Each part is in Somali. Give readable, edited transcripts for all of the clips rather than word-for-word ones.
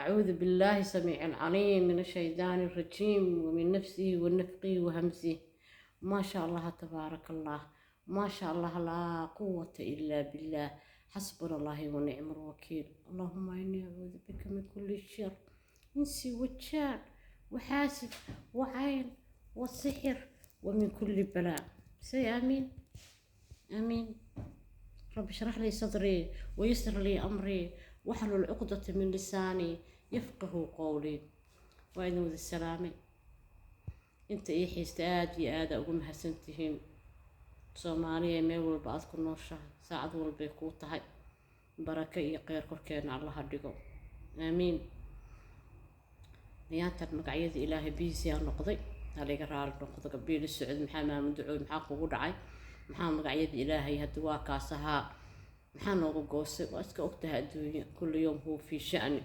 أعوذ بالله السميع العليم من الشيطان الرجيم ومن نفسه ونفقه وهمسه. ما شاء الله تبارك الله، ما شاء الله لا قوة إلا بالله. حسبنا الله ونعم الوكيل. اللهم إني أعوذ بك من كل شر، إنسي وجان وحاسد وعين وسحر ومن كل بلاء. say آمين آمين. رب اشرح لي صدري ويسر لي أمري واحلل عقدة من لساني يفقه قولي. Waa idin wada salaamay inta ii xiista, aada iyo aada ugu mahadsantihiin. Soomaaliya, meel walba aad ku nooshahay, saacad walbay kuu tahay, barako iyo kheyr korkeena Allaha dhigo, aamiin. Niyaantan magacyada Ilaahay busy aa noqday, haliga raali noqdo. Gabdhii la socod, maxaa maama ducooy, maxaa kugu dhacay, maxaa magacyada Ilaahay hadda waa kaas ahaa, maxaa nooga goosay? Waa iska ogtahay, adduunya كل يوم هو في شأن.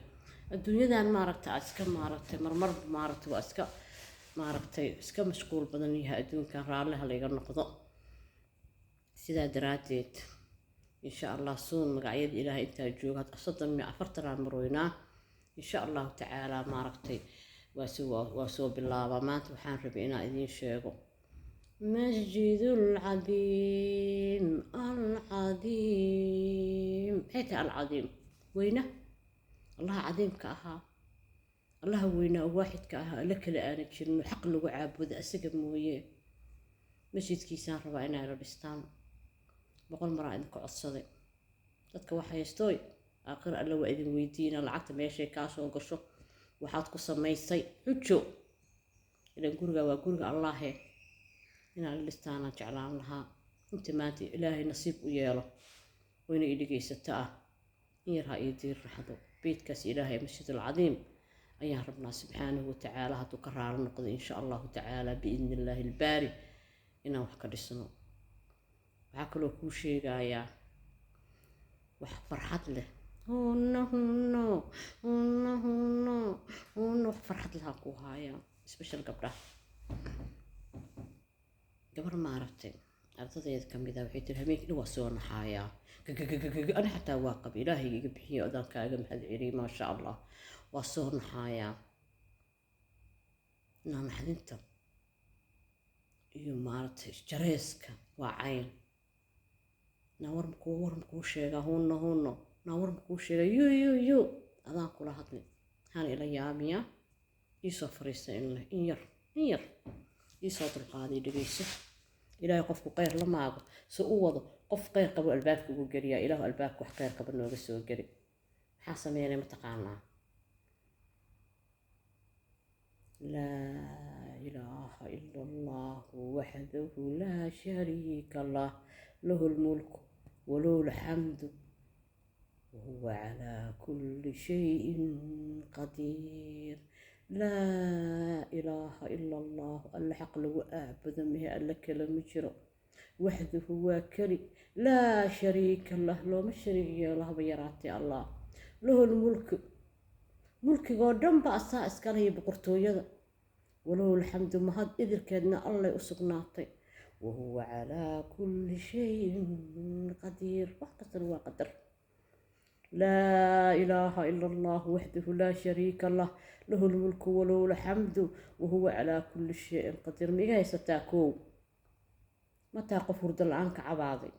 Adduunyadan maaragta aad iska maaragtay, marmar maaragtay waa iska maaragtay iska mashquul badan yahay adduunkan. Raalli ha layga noqdo. Sidaa daraaddeed, insha Allah, soon magacyada Ilaahay intaa jooga 40 iyo 40 aan maroynaa, insha Allahu tacaala. Maaragtay waa soo bilaabaa. Maanta waxaan rabay inaan idiin sheego Masjid Alcadiim. Alcadiim maxay tahay? Alcadiim weyna, Allaha cadiimka ahaa, Allaha weynaa oo waaxidka ahaa, alla kale aana jirin oo xaq lagu caabudo asaga mooye. Masjidkiisaan rabaa inay la dhistaan. 100 maraa idinka codsaday. Dadka wax haystooy, aakhir Alla waa idin weydiina lacagta meeshay kaa soo gasho, waxaad ku samaysay xujo. Ilan guriga waa guriga Allaahe, inaan la dhistaanaan jeclaan lahaa. Inta maanta Ilaahay nasiib u yeelo wayna i dhegaysato ah, in yar ha ii diir raxdo. Beydkaas Ilaahay, Masjid Alcadiim, ayaan rabnaa, subxaanahu watacaala hadduu ka raali noqdo, insha Allahu tacaala, biidni Illaahi albaari, inaan wax ka dhisno. Waxaa kaloo kuu sheegayaa wax farxad leh. Huno huno huno huno huno, wax farxad lehaa kuu haayaa, special gabdhaha. Gabar maaragtay ardadayda kamid ah waxay tiri, "Habeenkii dhan waa soo naxaayaa gagagagaga." Ani xataa waa qaba, Ilaahay iga bixiyo, adaan kaaga mahad celiyay, maasha Allah. Waa soo naxaayaa. Naxdinta iyo maaragtay jareeska waa cayn. Naa war makuu, war makuu sheegaa? Huno huno, naa war makuu sheegaa? Yu yu yu, adaan kula hadli, hana ila yaamiyaa. Iisoo fariista in in yar, in yar iisoo dulqaaday, dhegeyso. Ilaahay qofku kheyr la maago si u wado, qof kheyr qabo albaabka ugu geliyaa. Ilaahu albaabka wax kheyr qaba nooga soo geli. Maxaa sameynay mataqaanaa? Laa ilaaha ila Allahu waxdahu laa shariika lah, lahu lmulku walahu alxamdu wahuwa calaa kulli shayin qadiir. Laa ilaaha ila Allah, Alle xaq lagu aabudo mehe, Alle kale ma jiro. Waxduhu, waa keli, laa shariika lah, looma shariig yeelo haba yaraatee. Allah lahu lmulku, mulkigoo dhan ba asaa iskalaya, boqortooyada. Walahu alxamdu, mahad idilkeedna Allay u sugnaatay. Wahuwa calaa kulli shayin qadiir, wax kastana waa qadar. Laa ilaaha ila Allah waxdahu laa shariika lah, lahu lmulku walahu alxamdu wahuwa calaa kulli shayin qadiir. Ma iga haysataa? Koow, ma tahay qof hurdo la-aan ka cabaaday?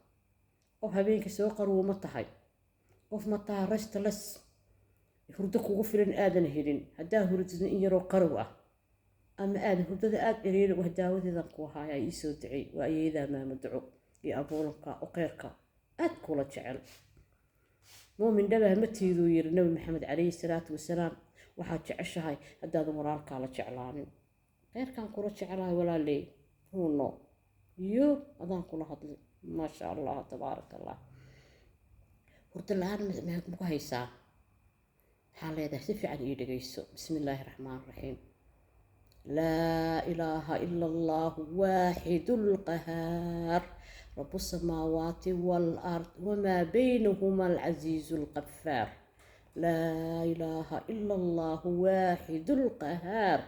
Qof habeenkii soo qarwo ma tahay? Qof ma tahay restless, hurdo kugu filan aadan helin? Haddaa hurdidin in yaroo qarow ah ama aadan hurdada aada ciriiri, wax daawadeedan ku ahaayaa, iisoo ducey. Waa ayeedaa maama duco iyo abuulanka oo kheyrka aad kula jecel. Muumin dhabah ma tiiduu yiri Nabi Maxamed calayhi salaatu wasalaam, waxaad jeceshahay haddaadan walaalkaa la jeclaanin. Kheyrkaan kula jeclahay, walaaley. Huno iyo adaan kula hadlay, maasha Allah tabaaraka Allah. Hurdo la-aan maku haysaa? Maxaa leedahay? Si fiican ii dhegeyso. Bismi illaahi raxmaan raxiim. Laa ilaaha ila Allahu waaxidu lqahaar, rabu samaawaati waalard wamaa baynahuma, alcasiizu alqafaar. Laa ilaaha ila Allahu waaxidu lqahaar,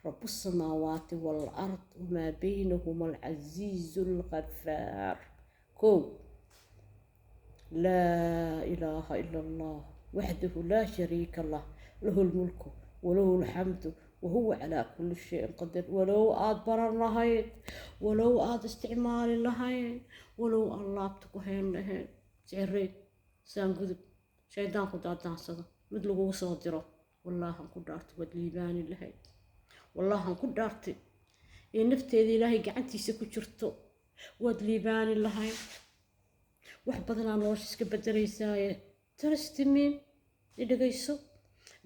rabu samaawaati waalard wamaa baynahuma, alcasiizu alqafaar. Kow, laa ilaaha ila Allah waxdahu laa shariika lah. Lahu lmulku walahu alxamdu wahuwa calaa kulli shayin qadiir. Walow aad baran lahayd, walow aad isticmaali lahayd, walow aan laabta ku hayn lahayn, sicirey saangudub shaydaanku daadaansado mid lagugu soo diro, wallaahan ku dhaartay waad liibaani lahayd. Wallaahan ku dhaartay ee nafteeda Ilaahay gacantiisa ku jirto, waad liibaani lahayd. Wax badanaa nolosha iska bedelaysaaye, trust me, i dhegayso.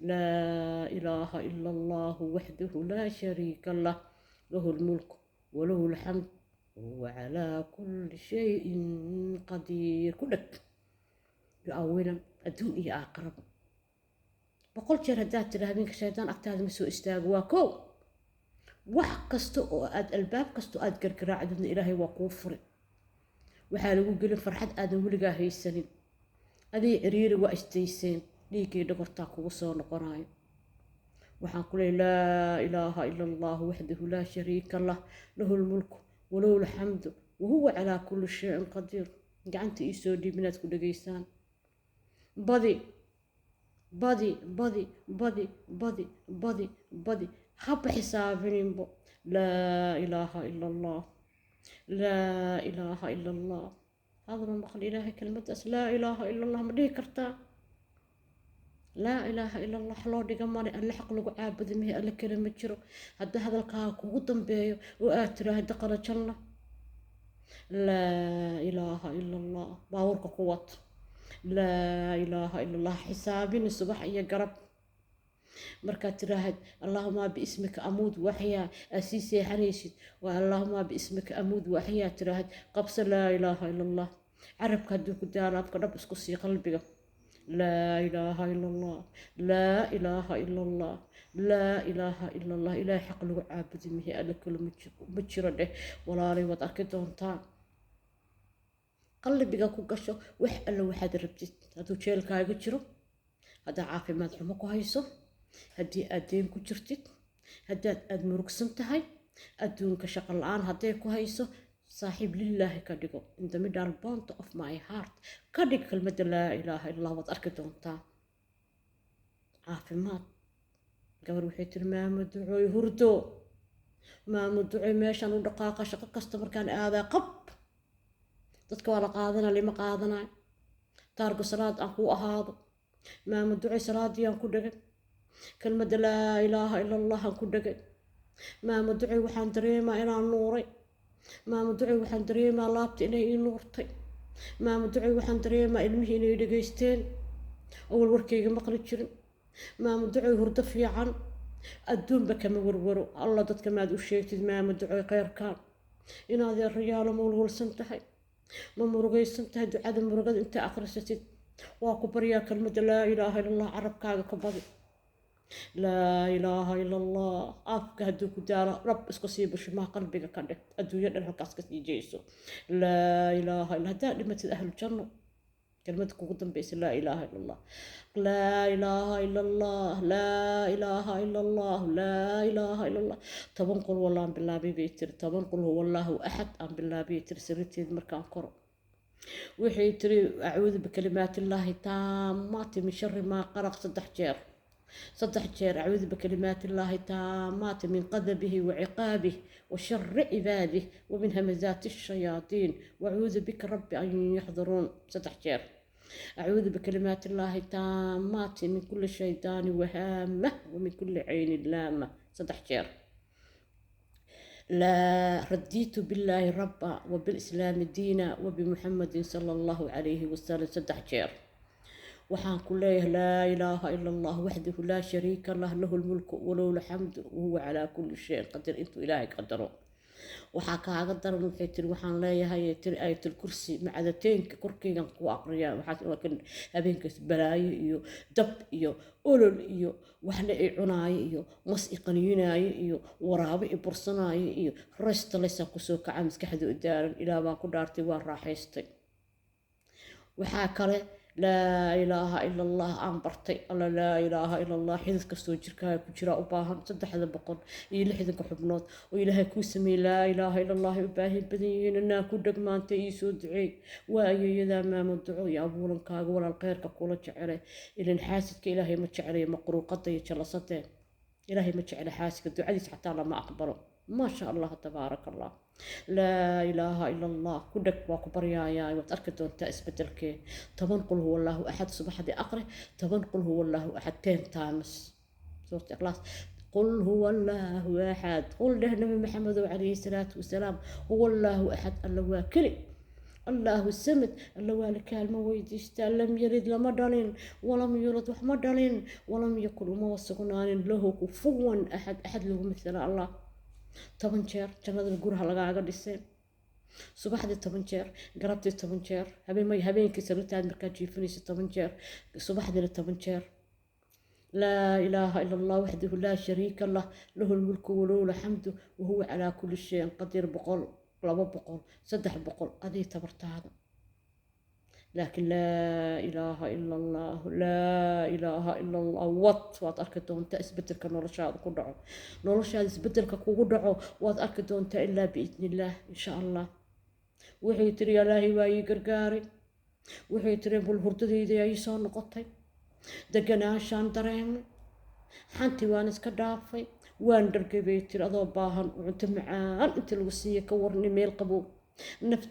Laa ilaaha ila Allahu waxdahu laa shariika lah, lahu lmulku walahu alxamd wahuwa calaa kulli shayin qadiir. Ku dheg, you are winner adduun iyo aakhiraba. 100 jeer haddaad tidhaa habeenka, shaydaan agtaada ma soo istaago. Waa kow. Wax kasta oo aad, albaab kasta oo aad gargaraacdidna, Ilaahay waa kuu furi. Waxaa lagu gelin farxad aadan weligaa haysanin. Aday ciriiri waa isdayseen, dhiiggii dhogortaa kugu soo noqonayo. Waxaan ku leeyay: laa ilaaha ila Allahu waxdahu laa shariika lah, lahu lmulku walahu alxamdu wahuwa calaa kulli shayin qadiir. Gacanta ii soo dhiib inaad ku dhegaysaan. Badi, badi, badi, badi, badi, badi, badi, haba xisaabininbo. Laa ilaaha ila Allah, laa ilaaha ila Allah. Hadaba maqal Ilaahay kelmaddaas, laa ilaaha ila Allah. Ma dhihi kartaa laa ilaaha ila Allah? Loo dhiga male, Alle xaq lagu caabudo mihi, Alle kale ma jiro. Haddii hadalkaaga kugu dambeeyo oo aad tiraahdo dakhala janna. Laa ilaaha ila Allah, baabuurka ku wad. Laa ilaaha ila Allah, xisaabini subax iyo garab. Markaad tiraahad "Allaahuma biismika amuud waxyaa", aad sii seexanaysid, waa "Allaahuma biismika amuud waxyaa" tiraahad, qabso laa ilaaha ila Allah. Carabka hadduu ku daalo, afka dhab isku sii, qalbiga: laa ilaaha ila Allah, laa ilaaha ila Allah, laa ilaaha ila Allah. Ilaahay xaq lagu caabudi mihi, Alle kale ma jiro dheh. Walaalay, waad arki doontaa. Qalbiga ku gasho wax alle waxaad rabtid. Hadduu jeelkaaga jiro, haddaa caafimaad xumo ku hayso, haddii aad deen ku jirtid, haddaad aada murugsan tahay, adduunka shaqo la-aan hadday ku hayso, saaxiib, lilaahi ka dhigo. In the middle point of my heart ka dhig kelmadda laa ilaaha illallah. Waad arki doontaa caafimaad. Gabar waxay tiri: "Maamo Ducooy, hurdo, maamo Ducooy, meeshaan u dhaqaaqa, shaqo kasta markaan aadaa qab, dadka waa la qaadanaa, lima qaadanayo. Taargo salaad aan kuu ahaado, maamo Ducooy. Salaadii aan ku dhegay, kelmadda laa ilaaha ila Allah aan ku dhegay. Maamo Ducooy, waxaan dareemaa inaan nuuray. Maamo Ducooy, waxaan dareemaa laabta inay ii nuurtay. Maamo Ducooy, waxaan dareemaa ilmihii inay dhegaysteen, awal warkayga maqli jirin. Maamo Ducooy, hurdo fiican, adduunba kama warwaro. Alla dadka maad u sheegtid, maamo Ducooy, kheyrkaan inaad rayaalo. Ma walwalsan tahay? Ma murugaysan tahay? Ducada murugada intaa akhrisatid, waa ku baryaa, kelmadda laa ilaaha ila Allah carabkaaga ka badi. Laa ilaaha ila Allah, afka hadduu ku daalo, rab isku sii bushimaha, qalbiga ka dheh. Adduunyo dhan halkaas kasii jeyso. Laa ilaaha illa, haddaad dhimatid, ahlu janno. Kelmadda kugu dambaysa laa ilaaha ila Allah, laa ilaaha ila Allah, laa ilaaha ila Allah, laa ilaaha ila Allah. 10 qul wallaan bilaabay," bay tiri. 10 qul huwa Allahu axad aan bilaabay," tiri, "sariirteed markaan koro." Waxay tiri: "Acuudu bikalimaati Illaahi taamaati min shari maa khalaq saddex jeer, saddex jeer. Acuudu bikalimaati Illaahi taamaati min qadabihi wa ciqaabih wa shari cibaadih wa min hamazaati shayaaiin wa acuudu bika rabbi an yaxduruun, saddex jeer. Acuudu bikalimaati Illaahi taamaati min kulli shaydaani wahaamah wa min kulli caynin laama, saddex jeer. Laa radiitu billaahi rabba wa bilislaami diina wa bimuxamadin sala Allahu calayhi wasalam, saddex jeer." Waxaan ku leeyahay: laa ilaaha ila Allah waxdahu laa shariika lah, lahu lmulku walahu alxamdu wahuwa calaa kulli shayin qadiir, intuu Ilaahay qadaro. Waxaa kaaga daran, waxay tiri, waxaan leeyahay, tiri, Ayatul Kursi macadateynka korkeygan ku aqriyaa. Waxaa kan habeenkaas balaayo iyo dab iyo olol iyo waxna i cunaayo iyo mas i qaniinaayo iyo waraabo i bursanaayo iyo restless kusoo kaca, maskaxda u daaran. Ilaa baan ku dhaartay, waan raaxaystay. Waxaa kale Laa ilaaha ila Allah aan bartay. Alla, laa ilaaha ila Allah, xidid kastoo jirkaaga ku jiraa u baahan, 360 xubnood oo Ilaahay kuu sameeyey laa ilaaha ila Allah ay u baahi badan yihiin. Anaa ku dheg maanta, ii soo duceey. Waa ayeeyadaa maamo duco iyo abuulankaaga walaal kheyrka kula jecelay. Ilin xaasidka Ilaahay ma jeclayo, maqruuqada iyo jalasadee Ilaahay ma jecla xaasidka, ducadiis xataa lama aqbalo. Maasha Allah, tabaaraka Allah. Laa ilaaha ila Allah ku dheg, waa ku baryayaa, waad arki doontaa isbedelkee. 10 qul huwa Allahu axad subaxdii aqri, 10 qul huwa Allahu axad, 10 times suurta Ikhlaas. Qul huwa Allahu axad, qul dheh Nabi Maxamedow calayhi salaatu wasalaam, huwa Allahu axad, Alla waa keli, Allahu samad, Alla waa la kaalmo weydiistaa, lam yalid, lama dhalin, walam yulad, wax ma dhalin, walam yakun, umaba sugnaanin, lahu kufuwan axad, axad lagu matala Allah. 10 jeer jannada guraha lagaaga dhisay. Subaxdii 10 jeer, galabtii 10 jeer, habeen habeenkii sariirtaad markaad jiifanaysa 10 jeer, subaxdiina 10 jeer. Laa ilaaha ila Allah waxdahu laa shariika lah, lahu lmulku walahu alxamdu wahuwa calaa kulli shayin qadiir. 100, 200, 300, adii tabartaada. Laakiin laa ilaaha ila Allah, laa ilaaha ila Allah wad, waad arki doontaa isbedelka noloshaada ku dhaco, noloshaada isbedelka kugu dhaco waad arki doontaa ilaa biidni illaah, insha Allah. Waxay tiri, Ilaahay waa ii gargaaray. Waxay tiri, bal hurdadayda ay soo noqotay, deganaanshaan dareemay, xantii waan iska dhaafay, waan dhargay, bay tiri. Adoo baahan cunto macaan inta lagu siiya ka warni, meel qabow nafta.